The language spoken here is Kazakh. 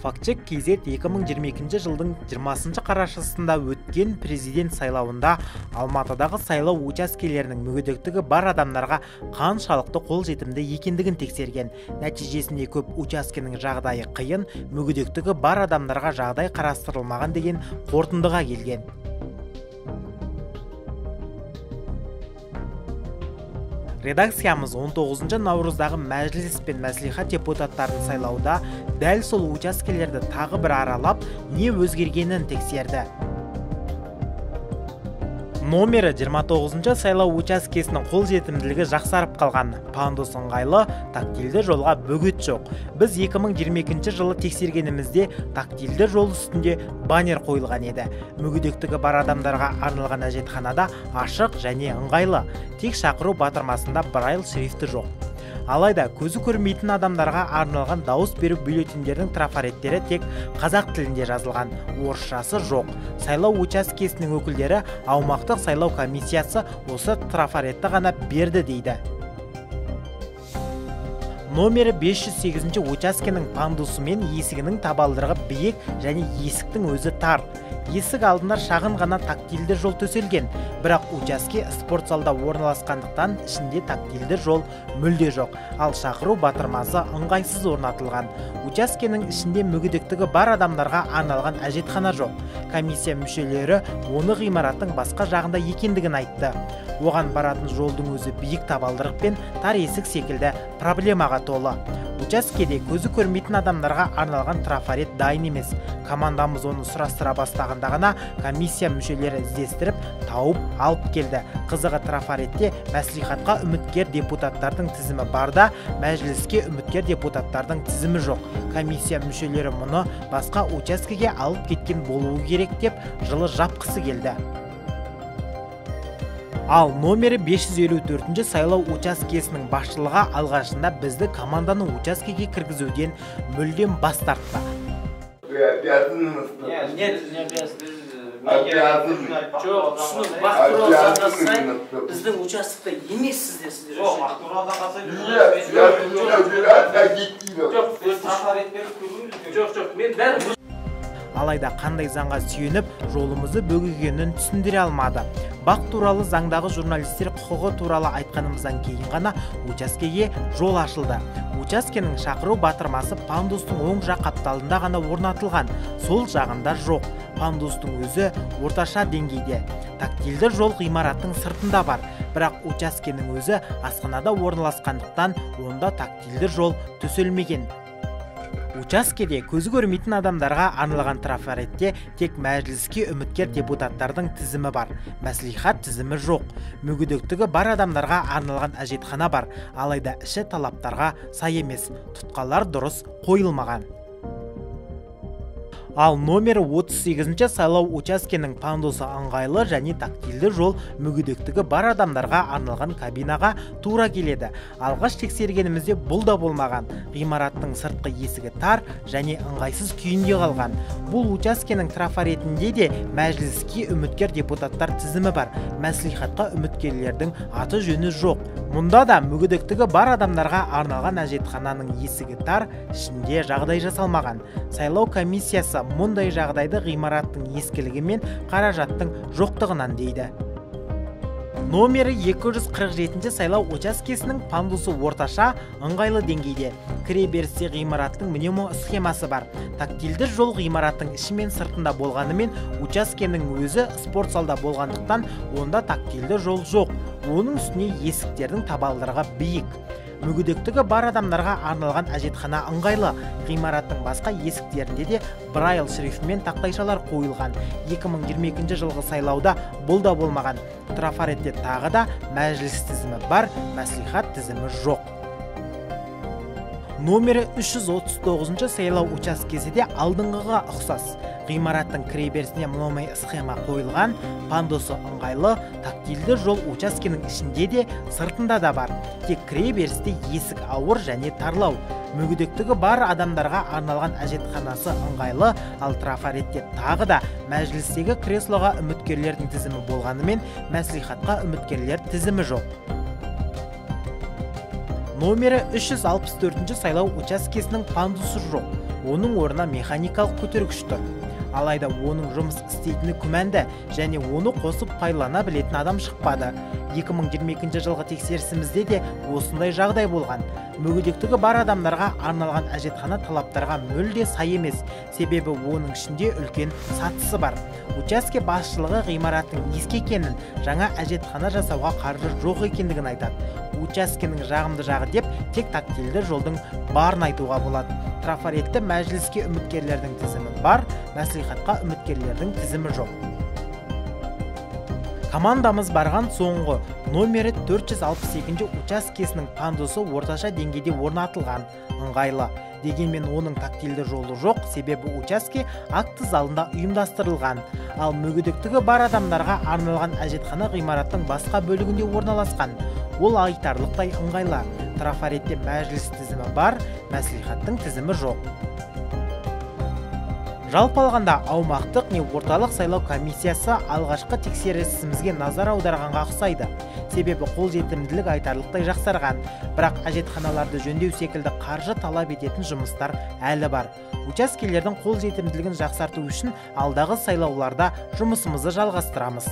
Фактчек KZ 2022 жылдың 20 қарашасында өткен президент сайлауында Алматыдағы сайлау учаскелерінің мүгедектігі бар адамдарға қаншалықты қолжетімді екендігін тексерген. Нәтижесінде көп учаскенің жағдайы қиын, мүгедектігі бар адамдарға жағдай қарастырылмаған деген қорытындыға келген. Редакциямыз 19 наурыздағы мәжіліс пен мәслихат депутаттарын сайлауда дәл сол учаскелерді тағы бір аралап, не өзгергенін тексерді. Номері 29 сайлау учаскесінің қолжетімділігі жақсарып қалған. Пандус ыңғайлы, тактильді жолға бөгет жоқ. Біз 2022 жылы тексергенімізде тактильді жол үстінде баннер қойылған еді. Мүгедектігі бар адамдарға арналған әжетханада ашық және ыңғайлы. Тек шақыру батырмасында Брайль шрифті жоқ. Алайда көзі көрмейтін адамдарға арналған дауыс беру бюллетендерінің трафареттері тек қазақ тілінде жазылған, орысшасы жоқ. Сайлау учаскесінің өкілдері аумақтық сайлау комиссиясы осы трафаретті ғана берді дейді. Номері 508 учаскенің пандусы мен есігінің табалдырығы биік және есіктің өзі тар. Есік алдында шағын ғана тактильді жол төселген, бірақ учаске спорт залда орналасқандықтан ішінде тактильді жол мүлде жоқ, ал шақыру батырмасы ыңғайсыз орнатылған. Учаскенің ішінде мүгедектігі бар адамдарға арналған әжетхана жоқ. Комиссия мүшелері оны ғимараттың басқа жағында екендігін айтты. Оған баратын жолдың өзі биік табалдырық пен тар есік секілді проблемаға толы. Учаскеде көзі көрмейтін адамдарға арналған трафарет дайын емес. Командамыз оны сұрастыра бастағанда ғана комиссия мүшелері іздестіріп, тауып алып келді. Қызығы трафаретте мәслихатқа үміткер депутаттардың тізімі бар да, мәжіліске үміткер депутаттардың тізімі жоқ. Комиссия мүшелері мұны басқа учаскеге алып кеткен болуы керек деп жылы жапқысы келді. Ал номері 554 сайлау учаскесінің басшылығы алғашында бізді команданы учаскеге кіргізуден мүлдем бас тартты. Нет, не обязаны. Жоқ, түсінік, бақ туралы заңға сай біздің участокта емессіздер сіздер. Жоқ, бақ туралы заңға сай. Жоқ, жоқ, мен бәрі. Алайда қандай заңға сүйеніп жолымызды бөгегенін түсіндіре алмады. Бақ туралы заңдағы журналистер құқығы туралы айтқанымыздан кейін ғана учаскеге жол ашылды. Учаскенің шақыру батырмасы пандустың оң жақ қапталында ғана орнатылған, сол жағында жоқ. Пандустың өзі орташа деңгейде. Тактильді жол ғимараттың сыртында бар, бірақ учаскенің өзі асханада орналасқандықтан онда тактильді жол төселмеген. Учаскеде көзі көрмейтін адамдарға арналған трафаретте тек мәжіліске үміткер депутаттардың тізімі бар, мәслихат тізімі жоқ. Мүгедектігі бар адамдарға арналған әжетхана бар, алайда іші талаптарға сай емес, тұтқалар дұрыс қойылмаған. Ал номері 38 сайлау учаскенің пандусы ыңғайлы және тактильді жол мүгедектігі бар адамдарға арналған кабинаға тура келеді. Алғаш тексергенімізде бұл да болмаған. Ғимараттың сыртқы есігі тар және ыңғайсыз күйінде қалған. Бұл учаскенің трафаретінде де мәжіліске үміткер депутаттар тізімі бар. Мәслихатқа үміткерлердің аты жөні жоқ. Мұнда да мүгедектігі бар адамдарға арналған әжетхананың есігі тар, ішінде жағдай жасалмаған. Сайлау комиссиясы мұндай жағдайды ғимараттың ескілігі мен қаражаттың жоқтығынан дейді. Номері 247 сайлау учаскесінің пандусы орташа, ыңғайлы деңгейде. Кіре берісте ғимараттың мнемо схемасы бар. Тактильді жол ғимараттың іші мен сыртында болғанымен, учаскенің өзі спорт залда болғандықтан онда тактильді жол жоқ. Оның үстіне есіктердің табалдырығы биік. Мүгедектігі бар адамдарға арналған әжетхана ыңғайлы. Ғимараттың басқа есіктерінде де Брайль шрифтімен тақтайшалар қойылған. 2022 жылғы сайлауда бұл да болмаған. Трафаретте тағы да мәжіліс тізімі бар, мәслихат тізімі жоқ. Номері 339 сайлау учаскесі де алдыңғыға ұқсас. Ғимараттың кіреберісіне мынандай схема қойылған, пандусы ыңғайлы, тактильді жол учаскенің ішінде де, сыртында да бар. Тек кіреберісте есік ауыр және тарлау. Мүгедектігі бар адамдарға арналған әжетханасы ыңғайлы, ал трафаретте тағы да мәжілістегі креслоға үміткерлердің тізімі болғанымен, мәслихатқа үміткерлер тізімі жоқ. Номері 364 сайлау учаскесінің пандусы жоқ. Оның орнына механикалық көтергіш тұр. Алайда оның жұмыс істейтіні күмәнді және оны қосып пайдалана білетін адам шықпады. 2022 жылғы тексерісімізде де осындай жағдай болған. Мүгедектігі бар адамдарға арналған әжетхана талаптарға мүлде сай емес, себебі оның ішінде үлкен сатысы бар. Учаске басшылығы ғимараттың ескі екенін, жаңа әжетхана жасауға қаржы жоқ екендігін айтады. Учаскенің жағымды жағы деп тек тактильді жолдың барын айтуға болады. Трафаретті мәжіліске үміткерлердің тізімі бар, мәслихатқа үміткерлердің тізімі жоқ. Командамыз барған соңғы номері 462 учаскесінің пандусы орташа деңгейде орнатылған, ыңғайлы. Дегенмен оның тактильді жолы жоқ, себебі учаске акт залында ұйымдастырылған. Ал мүгедектігі бар адамдарға арналған әжетхана ғимараттың басқа бөлігінде орналасқан. Ол айтарлықтай ыңғайлы. Трафаретте мәжіліс тізімі бар, мәслихаттың тізімі жоқ. Жалпы алғанда, аумақтық не орталық сайлау комиссиясы алғашқы тексерісімізге назар аударғанға ұқсайды. Себебі қолжетімділік айтарлықтай жақсарған. Бірақ әжетханаларды жөндеу секілді қаржы талап ететін жұмыстар әлі бар. Учаскелердің қолжетімділігін жақсарту үшін алдағы сайлауларда жұмысымызды жалғастырамыз.